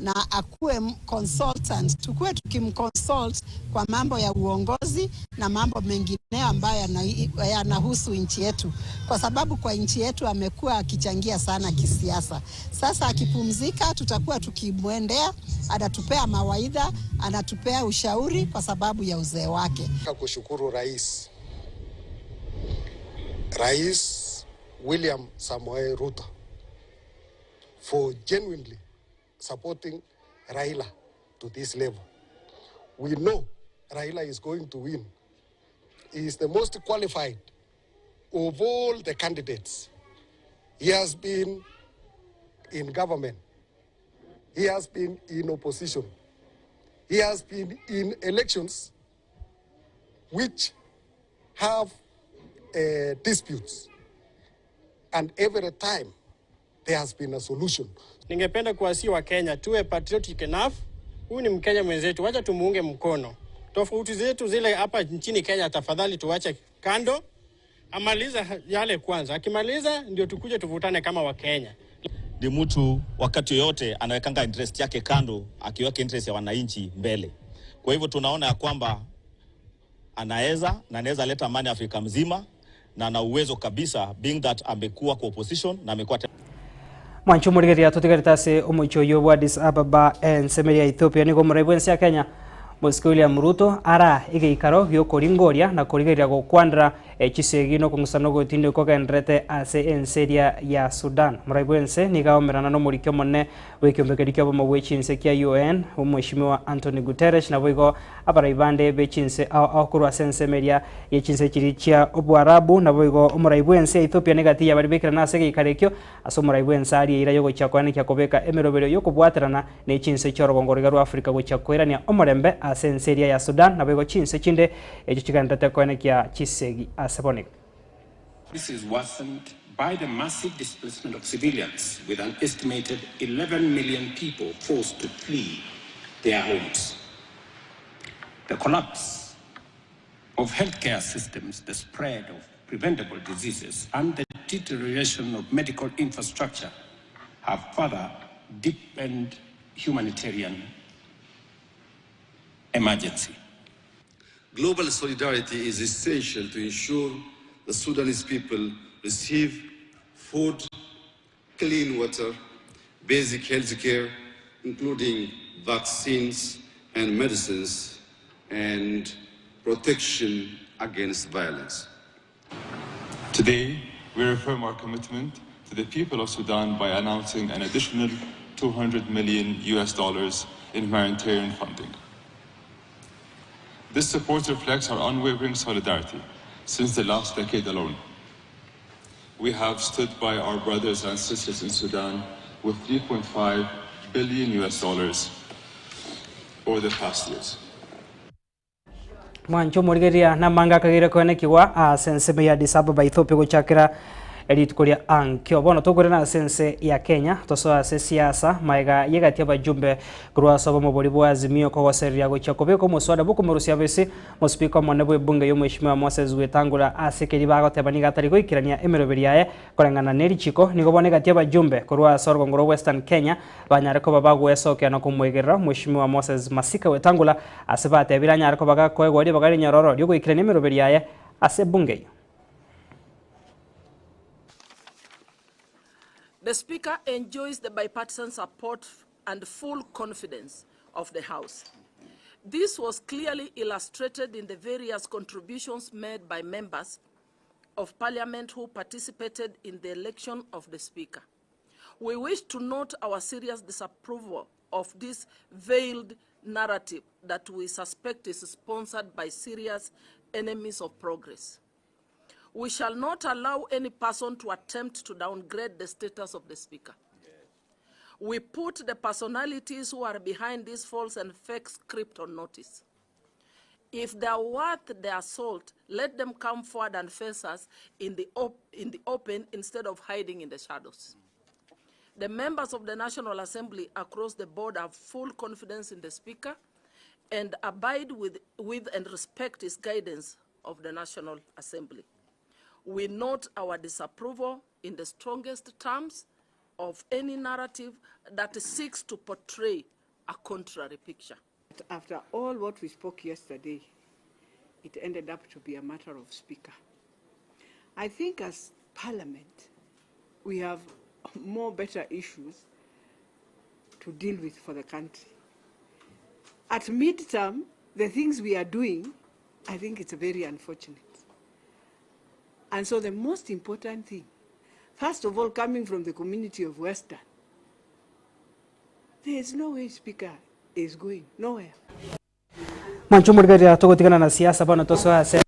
na akuwe consultant, tukuwe tukimconsult kwa mambo ya uongozi na mambo mengineyo ambayo yanahusu nchi yetu, kwa sababu kwa nchi yetu amekuwa akichangia sana kisiasa. Sasa akipumzika, tutakuwa tukimwendea, anatupea mawaidha, anatupea ushauri kwa sababu ya uzee wake. Kushukuru Rais William Samoei Ruto for genuinely supporting Raila to this level. We know Raila is going to win. He is the most qualified of all the candidates. He has been in government. He has been in opposition. He has been in elections which have disputes. And every time there has been a solution. Ningependa kuwasihi Wakenya tuwe patriotic enough. Huyu ni Mkenya mwenzetu, wacha tumuunge mkono. Tofauti zetu zile hapa nchini Kenya, tafadhali tuache kando, amaliza yale kwanza. Akimaliza ndio tukuje tuvutane kama Wakenya. Ni mtu wakati yoyote anawekanga interest yake kando, akiweka interest ya wananchi mbele. Kwa hivyo tunaona ya kwamba anaweza na anaweza leta amani Afrika mzima na ana uwezo kabisa, being that amekuwa kwa opposition na amekuwa Mwanche omorigereria totigarete ase omochie oyio bwa Addis Ababa ensemo ya Ethiopia nigo omorai bw'ense ya Kenya Mosike William Ruto ara egeikaro giokoringoria na korigereria gokwandera chisegi na okong'usana ogotindi kogendererete ase ense eria ya Sudan. Omorai bw'ense nigo aomerana nomoriki omonene bw'ekeombe keria ki'obomo bwe chinse kia UN Omweshimiwa Antonio Guterres naboigo abarai bande be chinse ao ao korwa ase ensemo eria ye chinse chiria chia Oboarabu naboigo omorai bw'ense ya Ethiopia negati yabaria bekerana ase egeikaro ekio Ase omorai bw'ense aria eira y'ogochia koenekia kobeka emeroberio y'okobwaterana ne chinse chi'orogongo roiga rwa Afrika gochia koirania omorembe ase ense eria ya Sudan naboigo chinse chinde echio chigendererete koenekia chisegi ase bono iga. This is worsened by the massive displacement of civilians, with an estimated 11 million people forced to flee their homes. The collapse of healthcare systems, the spread of preventable diseases, and the deterioration of medical infrastructure have further deepened humanitarian emergency. Global solidarity is essential to ensure the Sudanese people receive food, clean water, basic health care, including vaccines and medicines, and protection against violence. Today, we reaffirm our commitment to the people of Sudan by announcing an additional 200 million US dollars in humanitarian funding. This support reflects our unwavering solidarity since the last decade alone. We have stood by our brothers and sisters in Sudan with 3.5 billion US dollars over the past years. Mwanche omorigereria namanga akageire koenekigwa ase ensemo ya Addis Ababa Ethiopia gochakera rituko ria ankio. Bono tokorera ase ense ya Kenya tosoe ase siasa maega yegati abajumbe korwa ase obomo boria bwa Azimio kogosereria gochia kobeka omoswada bwokomorusia bese Mosipika omonene bw'ebunge y'Omweshimiwa Moses Wetangula ase keria bagoteba nigo atari goikerania emeroberi yaye koreng'ana nerichiko. Nigo bono egati abajumbe korwa ase orogongo rwa Western Kenya banyare koba bagwesokera na komoegerera Omweshimiwa Moses Masika Wetangula ase batebire anyare koba gakoegwa ribaga rinyororo riogoikerania emeroberi yaye ase ebunge eyio. The Speaker enjoys the bipartisan support and full confidence of the House. This was clearly illustrated in the various contributions made by members of Parliament who participated in the election of the Speaker. We wish to note our serious disapproval of this veiled narrative that we suspect is sponsored by serious enemies of progress. We shall not allow any person to attempt to downgrade the status of the Speaker. We put the personalities who are behind this false and fake script on notice. If they are worth their salt, let them come forward and face us in the, op in the open instead of hiding in the shadows. The members of the National Assembly across the board have full confidence in the Speaker and abide with, with and respect his guidance of the National Assembly. We note our disapproval in the strongest terms of any narrative that seeks to portray a contrary picture. After all what we spoke yesterday, it ended up to be a matter of speaker. I think as parliament, we have more better issues to deal with for the country. At midterm, the things we are doing, I think it's very unfortunate. And so the most important thing, first of all, coming from the community of Western, there is no way Speaker is going, nowhere. Mwancho omorigereria togotigana na siasa bono tosoe ase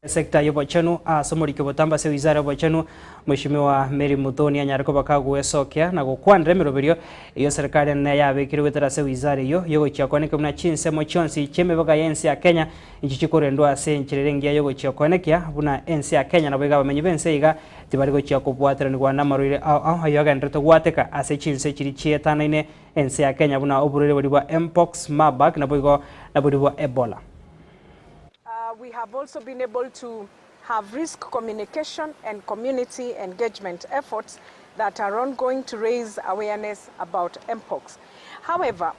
sector y'obochenu ase omoriki obotambe ase wizara y'obochenu Mweshimiwa Mary Muthoni anyare koba kagoesokia na gokwanera emeroberio eyio serikali enene yabekire goetera ase wizara eyio yogochia koenekia buna chinsemo chionsi chi'emebaka y'ense ya Kenya inchi chikorendwa ase enchera ere engiya yogochia koenekia buna ense ya Kenya naboigo abamenyi b'ense iga tibari gochia kobwateranigwa namarwaire ao ao ayio agenderete gwateka ase chinse chiria chietanaine ense ya Kenya buna oborwaire boria bwa Mpox, Marburg naboigo na boria bwa Ebola. We have also been able to have risk communication and community engagement efforts that are ongoing to raise awareness about mpox. However,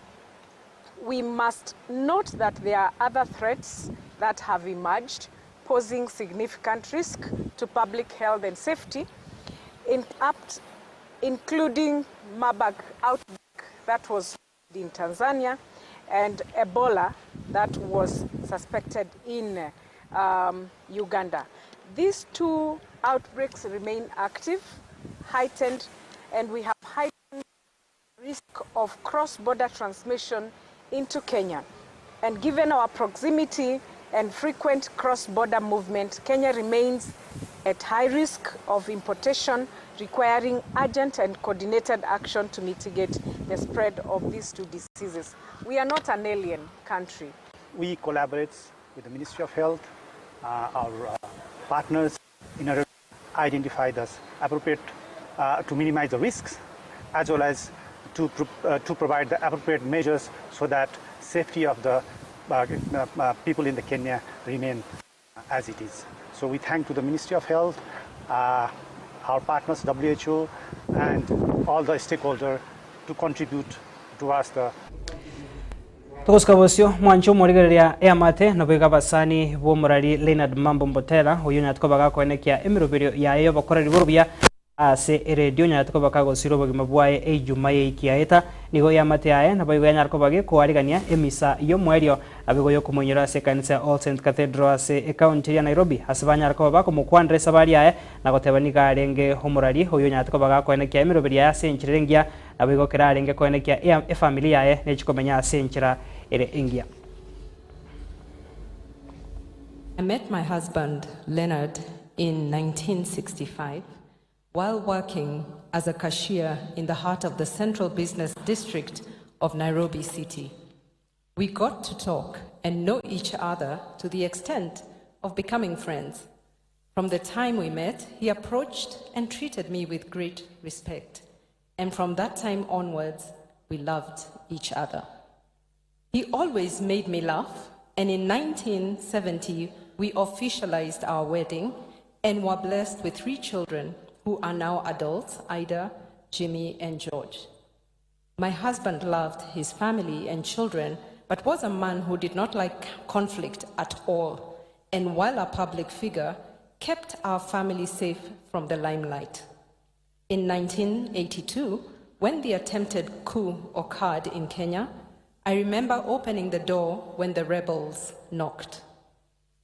we must note that there are other threats that have emerged posing significant risk to public health and safety, in up, including Marburg outbreak that was in Tanzania and Ebola that was suspected in Uganda. These two outbreaks remain active, heightened, and we have heightened risk of cross-border transmission into Kenya. And given our proximity and frequent cross-border movement, Kenya remains at high risk of importation, requiring urgent and coordinated action to mitigate the spread of these two diseases. We are not an alien country. We collaborate with the Ministry of Health, our partners, in order to identify the appropriate, to minimize the risks, as well as to provide the appropriate measures so that safety of the people in the Kenya remain as it is. So we thank to the Ministry of Health, our partners WHO, and all the stakeholders to contribute towards the Togosika bosio mwanche omorigereria eamate naboigo abasani bw'omorari Leonard Mambo Mbotela oyio onyarete koba gakoenekia emeroberio yaye y'obokoreri bw'obuya ase eredio onyarete koba kagosira obogima bwaye eijuma y'eiki yaeta. Nigo eamate yaye naboigo yanyara koba gekoarigania emisa y'omoerio naboigo y'okomoinyora ase ekanisa ya All Saints Cathedral ase ecounty ya Nairobi ase banyara koba bakomokwanera esabari yaye na goteba nigo arenge omorari oyio onyarete koba gakoenekia emeroberio yaye ase enchera ere engiya naboigo ekero arenge koenekia efamiri yaye nechi komenya ase enchera ere engiya. I met my husband, Leonard, in 1965 while working as a cashier in the heart of the Central Business District of Nairobi City. We got to talk and know each other to the extent of becoming friends. From the time we met, he approached and treated me with great respect. And from that time onwards, we loved each other. He always made me laugh, and in 1970, we officialized our wedding and were blessed with 3 children who are now adults, Ida, Jimmy, and George. My husband loved his family and children, but was a man who did not like conflict at all, and while a public figure, kept our family safe from the limelight. In 1982, when the attempted coup occurred in Kenya, I remember opening the door when the rebels knocked.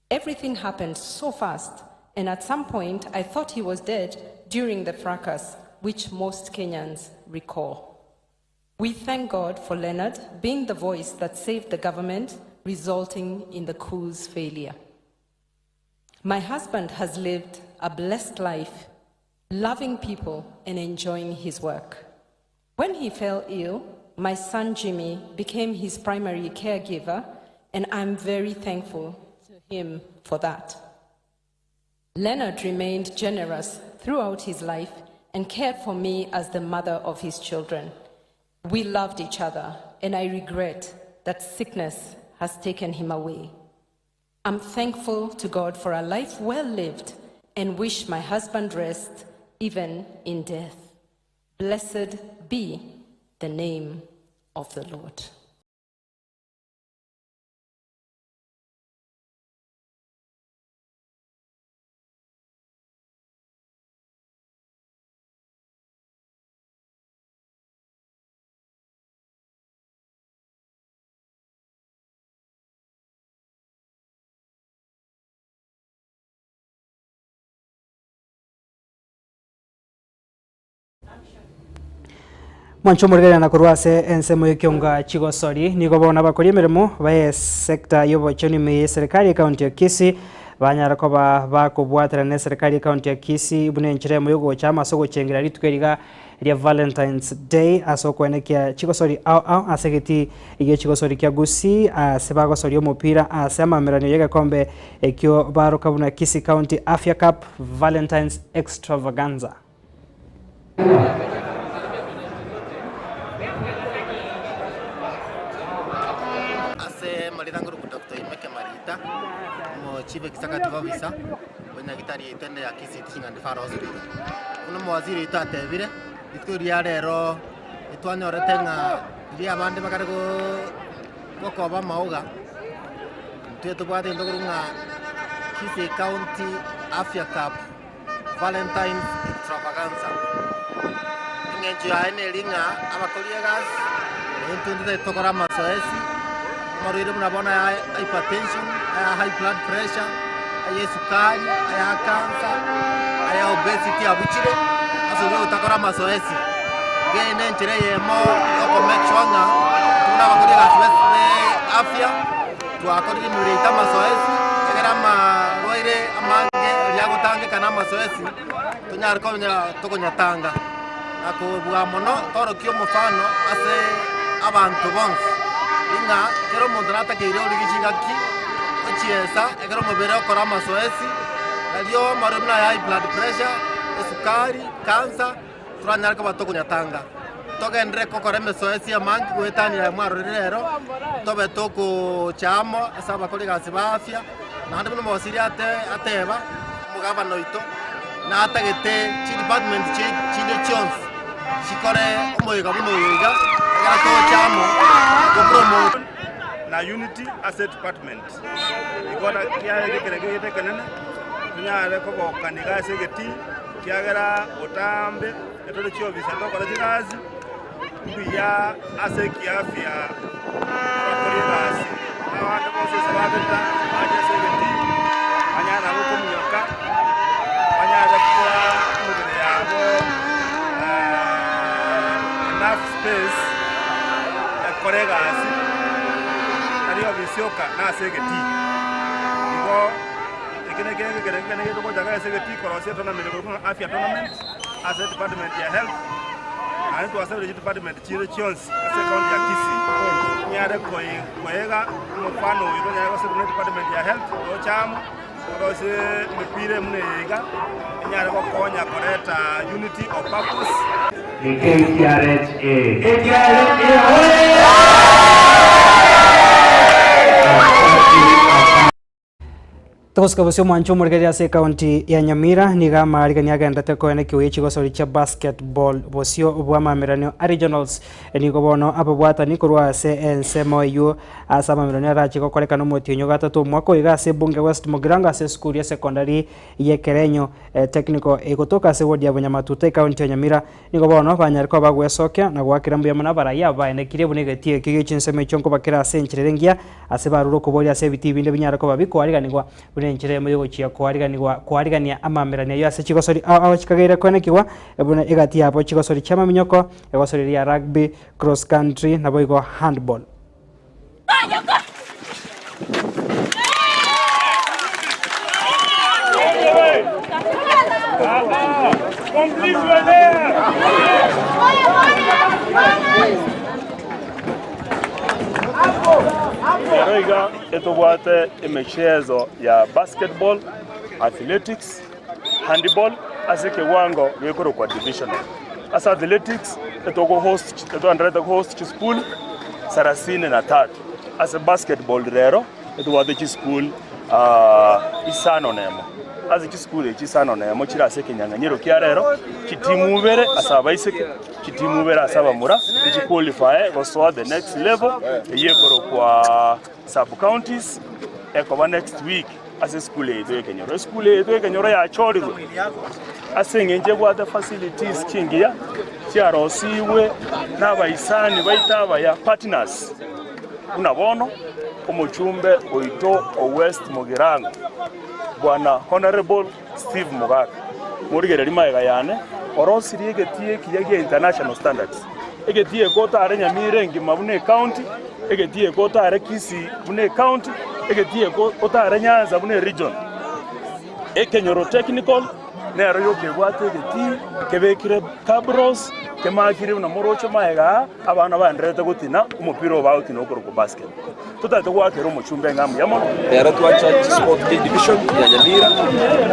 Everything happened so fast, and at some point I thought he was dead during the fracas, which most Kenyans recall. We thank God for Leonard being the voice that saved the government, resulting in the coup's failure. My husband has lived a blessed life, loving people and enjoying his work. When he fell ill, my son Jimmy became his primary caregiver, and I'm very thankful to him for that. Leonard remained generous throughout his life and cared for me as the mother of his children. We loved each other, and I regret that sickness has taken him away. I'm thankful to God for a life well lived and wish my husband rest even in death. Blessed be the name of the Lord. Mwancho omorigereria na korwa ase ensemo y'ekionga chigosori nigo bono abakori emeremo baye sector y'obochenu ime ye serikali ekaunti ya Kisii banyara koba bakobwaterana na serikali ekaunti ya Kisii buna enchera emo yogocha ase ogochengera rituko eriga ria Valentine's Day ase okoenekia chigosori ao ao ase egeti egie chigosori kia Gusii ase bagosoria omopira ase amameranio ya egekombe ekio baroka buna Kisii County Afya Cup Valentine's Extravaganza. Ase amaritang'oro Dr. Imeke Marita, Chief Executive Officer bwe Nyagitari yaito ende ya Kisii Teaching and Referral Hospital. Buna omowaziri oito atebire, rituko ria rero ntwanyorete ng'a riria abande bakare gokoba amauga, intwe tobwate egento korwa ng'a Kisii County Afya Cup Valentine's Extravaganza. Eng'encho yaye neri ng'a abakori egasi naintwe ntotagete tokore amasoesi, amarwaire buna bono aya hypertension, aya high blood pressure, aya esukari, aya cancer, aya obesity abuchire ase oria ogotakora amasoesi. Iga eye nenchera eyemo ya oko make sure ng'a intwe buna abakori egasi be afya. Twakorire emebere yaito amasoesi, ekero amarwaire amange aria agotangeka na amasoesi, tonyare konya tokonyatanga. Na kobua mono torokie omofano ase abanto bonsi, ng'a kera omonto natakeire origie chingaki ochiesa ekero omobere okora amasoesi, nario amarwaire buna aya high blood pressure, esukari, cancer. Toranyare koba tokonyatanga, togenderere gokora emesoesi amange goetania aya mwarorire rero, tobe togocha amo ase abakori egasi ba afya, naende buna omogosiri ate ateba, omogabana oito, natagete chidepartment chinde chionsi chikore omoyega buna oyo iga, ekero togocha amo topromote. Na unity ase department igo kiare ekerengo egete ekenene tonyare kogokana iga ase egetii. Ekiagera botambe etore chiofisi ase togokora chigasi, mbuya ase ekiafia abakori egasi, abande bonsi ase babeta bache ase egetii, banyare nabo kominyoka, banyare koa emebere yabo enough space ekore egasi, tari ofisi yoka na ase egetii. Igo. Eke nekerengo ekerenge kende getogochaka ase egetii korosia etournament ekorokwa ng'a Afya Tournament ase edepartment ya Health. Naende twasabire chidepartment chinde chionsi ase ecounty ya Kisii chinyare koega omofano oyo tonyare goserwa ne edepartment ya Health toche amo torosie emepira buna eye iga enyare gokonya koreta unity of purpose. Togosika bosio omwancho omorigereria ase ekaunti ya Nyamira nigo amaarigani agenderete koena ekiugo chigosori chia basketball bosio bw'amameranio a regionals. Nigo bono ababwatani korwa ase ensemo eyio ase amameranio arache gokorekana omotienyi o gatato omwaka oyo iga ase ebunge West Mugirango ase esukuru ya secondary y'Ekerenyo Technical egotoka ase ward ya Bunyamatuta ekaunti ya Nyamira. Nigo bono banyare koba bagwesokia na goakera mbuya mono abarai aba baenekirie buna egetii ekio gie chinsemo echio nkobakera ase enchera ere engiya, ase barure okoboria ase ebitii binde binyare koba bikoariganigwa, buna enchera eyemo y'ogochia koariganigwa koarigania amamerani ayio ase chigosori ao ao chikageire koenekigwa, buna egati yabo chigosori chi'amaminyoko, egosori ria rugby, cross country, naboigo handball. Ero iga etobwate emichezo ya basketball, athletics, handball ase ekewango gekorokwa divisional. Ase athletics etogo host etogendererete host chisukuru sarasini na tatu. Ase basketball rero etobwate chisukuru isano na emo. Ase chisukuru echi isano na emo chire ase ekenyang'anyiro kia rero, chitimu ibere ase abaiseke, chitimu ibere ase abamura, nchiqualifye gosoa the next level eyio ekorokwa sub counties ekoba next week. Ase esukuru yaito y'ekenyoro. Esukuru yaito y'ekenyoro yachorirwe ase eng'encho ebwate facilities chingiya chiarosigwe nabaisani baito abaya, partners, buna bono omochumbe oito o West Mugirango Bwana Honourable Steve Mogaka, morigereria magega yane, orosirie egetii ekiya gia international standards. Egetii eke otare Nyamira engima buna ecounty, egetii eke otare Kisii buna ecounty, egetii eke otare Nyanza buna eregion. Ekenyoro technical nero yoka ebwate egetii kebekire cabros, kemakire buna moroche magega aa, abana baendererete gotina omopira obo bagotina okorokwa basket. Totagete goakera omochumba eng'a mbuya mono. Rero twacha chisport K division ya Nyamira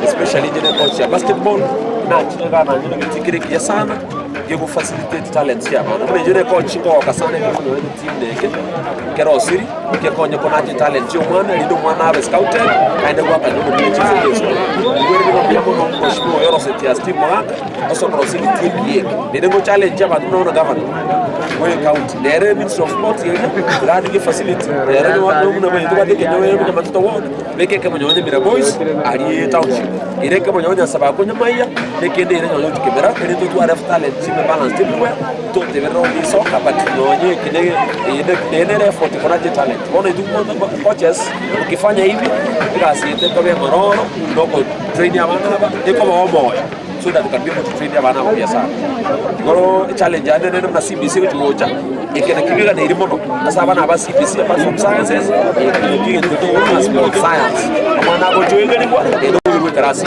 especially inche ne coach ya basketball nachire igaa nanyora egetii kere ekiya sana. gego facilitate talents chia abana. Buna inche necoach nkogoka sana ekero nonyorete team na eke, kerosiri, gekonye konacha etalent chia omwana erinde omwana abe scouted, aende goakana omobira chinse chia esukuru. Igo ere nigo mbuya mono mheshimiwa oyo orosetie Steve Mogaka, ase okorosia egetii ekiya eke. Naende ngo challenge abanto buna bono gavana bwe ecounty, nere ministry of sports eria, iga atigie facility, nere buna tobwate ekenyoro ere buna Matuta ward, Beka ekemonyo Nyamira Boys aria etownship, ere ekemonyo Nyasabako Nyamaiya, na ekende ere nonye Kibera, ere totware talent chibe balanced everywhere, toteberera only soccer but nonye eke ne eye nere effort konacha etalent. Bono intwe coaches mkifanya hivi egasi yaito ekoba eng'ororo na oko train abana aba ekobaha omoyo so that we can be able to train abana aba buya sana. Igoro echallenge yane nere buna CBC egochi gocha, eke nakio keganeiri mono ase abana aba CBC apart from sciences, eke nakio egento tokoigwa buna sport science, omwana agochoegerigwa naende oirwe ekerasi.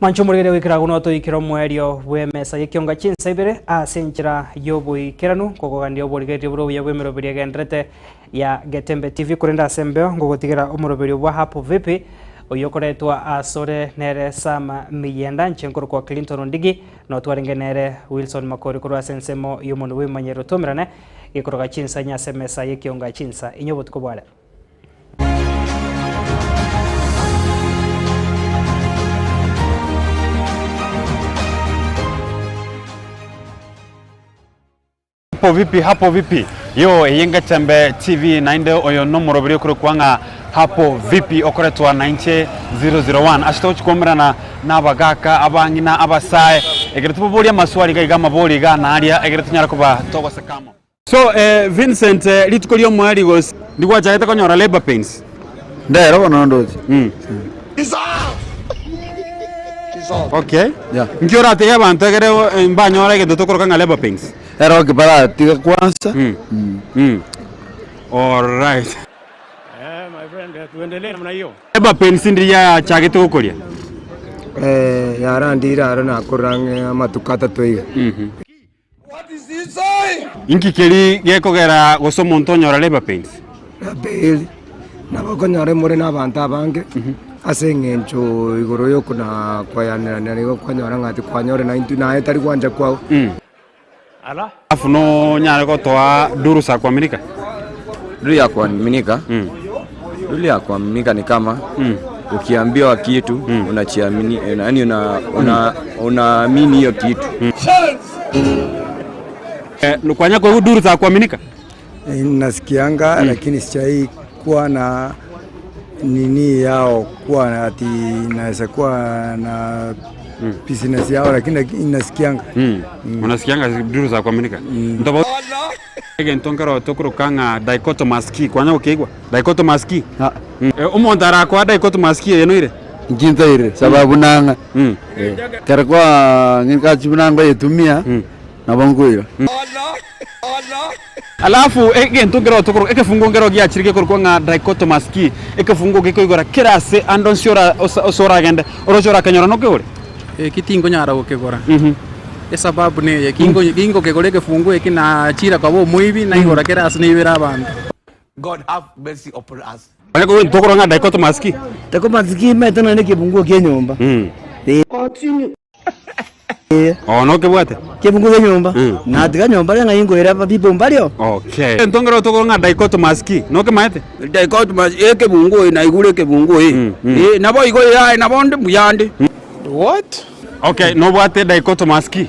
Mwanche omorwere goikera agwo notoikera omoerio bw'emesa y'ekionga chinsa ibere ase enchera y'oboikeranu nkogogandia oborigereria bore obuya bw'emeroberio egenderete ya Getembe TV korende ase embeo ngogotigera omoroberio bwa Hapo Vipi oyio okoretwa asore nere Sam Miyenda inche nkorokwa Clinton Ondigi notwarenge nere Wilson Makori korwa ase ensemo y'omonwe bw'emanyerero tomerane gekoroga chinsa inye ase emesa y'ekionga chinsa inye obotuko bwa rero. Hapo vipi hapo vipi yo eye Ngetembe TV naende oyo nomoroberi okorokwa ng'a hapo vipi okoretwa na inche 001 ase togochi koumerana na abagaka abang'ina abasae ekero toboborie amaswali iga iga amabori iga naria ekero tonyara koba togoseka amo. So eh, Vincent eh, rituko ri'omoerio gose ndigwachagete konyora labour pains? Ndero bono ndoche. Mm. Okay. Nki oratebie abanto egere eh, mbanyore egento tokoroka ng'a labour pains? Ero baratiga kwansa. Mm. Mm. Alright. Eh, my friend, eh, tuendelee namna hiyo. Labour pains ndiri yachagete gokoria? Eh, yarandire aro nakorora ang'e amatuko atato iga. Mhm. Inki keri gekogera gose omonto onyora labour pains? Abeli, nabo okonyora more na abanto abange, ase eng'encho igoro y'okona koyanerana nigo kwanyora ng'a tikwanyore naintwe naye tari gwancha kwao. Alafu nonyare gotoa duru za kuaminika? Duru ya kuaminika Duru ya kuaminika ni kama ukiambiwa kitu unachiamini, yaani una, una, unaamini hiyo kitu. Eh, kwanya kwa duru za kuaminika? Nasikianga lakini sijai kuwa na nini yao kuwa ati naweza kuwa na business yao lakini nasikianga. Unasikianga duru za kuaminika? Ntoba Egento nkero tokoroka ng'a dichotomous key, kwanya gokeigwa? Dichotomous key. Eh, omonto arakoa dichotomous key eye noire? Inki ntaire sababu nang'a ekero kwa ng'ikachi buna nkoyetumia nabo nkoira. Alafu egento nkero tokoroka ekefungo nkero giachire gekorokwa ng'a dichotomous key, ekefungo gekoigora kera ase ande onsi ora ose ase oragende, oroche orakenyora nokegore? Eki tinkonyara gokegora. Esababu neye, gingokegora ekefungu eki nachira koba omoibi, naigora kera ase naibere abanto. God have mercy upon us. Onye kogento tokorora ng'a dichotomous key. Dichotomous key imanyete nonya nekebunguo kia enyomba. Oo nokebwate? Kebunguo kia enyomba. Natiga nyomba riria ng'ai nkoira ababibo mbareo. Okay. Egento nkero tokorora ng'a dichotomous key, nokemaete? Dichotomous ekebunguo eye naigure ekebunguo eye. Eh, nabo igo yaye nabo onde mbuyande. What? Okay, nobwate dichotomous key?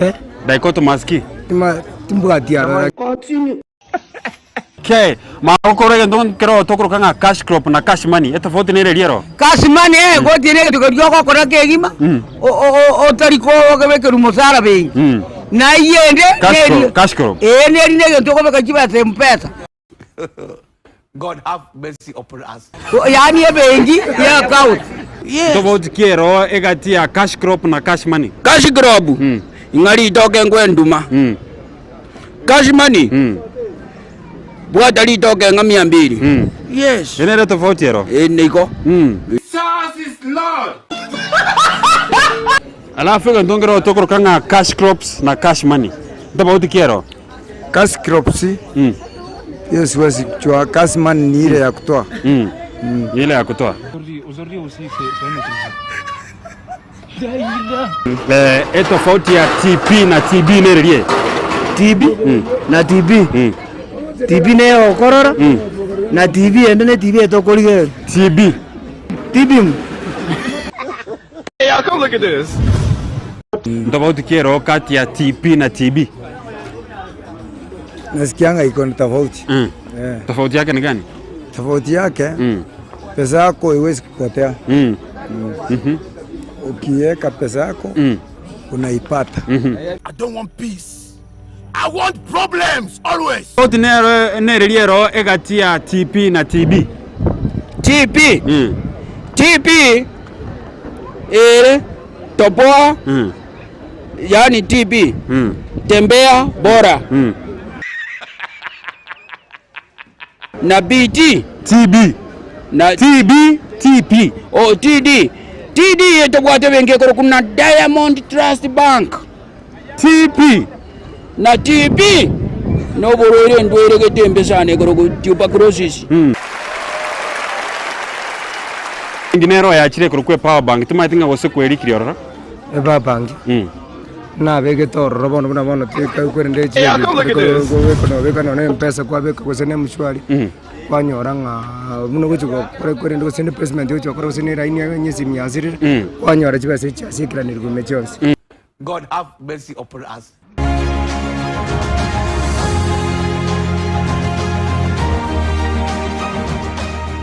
Eh? Dichotomous key? Timbwati aroro. Okay, magokora egento nkero tokoroka ng'a cash crop na cash money, etofauti nere eria ero? Cash money eh, gotiena egento keria ogokora kegima, otari kobekerwa mosara benki. Na eyende Cash crop, neri cash crop. eh, neri na egento okobeka chibesa mpesa. God have mercy upon us. Yaani ebenki ya account. Tofauti ki ero egati ya cash crop na cash money? Cash crop ing'a ritoke ngwenduma. Cash money bwata ritoke ng'a mia mbili. Yes. Ere nere tofauti ero? Eh, niko. Jesus is Lord. Alafu egento nkero tokoroka ng'a cash crops na cash money. Tofauti ki ero? Cash crops hiyo siwezi jua, cash money ni ile ya kutoa. Ile ya kutoa. Eh, etofauti ya TP na TB nererie? TB na TB TB neye okorora na TB ende ne TB etokorigereria TB TB Hey, come look at this. Tofauti ki kati ya TP na TB? Nasikianga iko ni tofauti. Yeah. Tofauti yake ni gani? Tofauti yake pesa yako iwezi kupotea. Mm. Mhm. Ukiweka pesa yako unaipata. I don't want peace. I want problems always. Tofauti nero nererie ero egati ya TP na TB. TP TP ere toboa yani TB tembea bora na BT TB na TB TP oh TD TD etobwate benki ekoro kuna Diamond Trust Bank TP na TB noborwaire ndwaire getembe sana ekoro tuberculosis Nginero yachire kuru kwe power bank timaeti ng'a gose kwerikire ororo. Eba bank. Nabegete ororo bono buna bono kwerende chibeka nonye mpesa kwabeka gose na mshwari kwanyora ng'a buna ogochi gokora kwerende gose ne placement ogochi gokora gose ne line onye esimi yasirire kwanyora chibesa echi chiasikiranirwe ime chionsi. God have mercy upon us.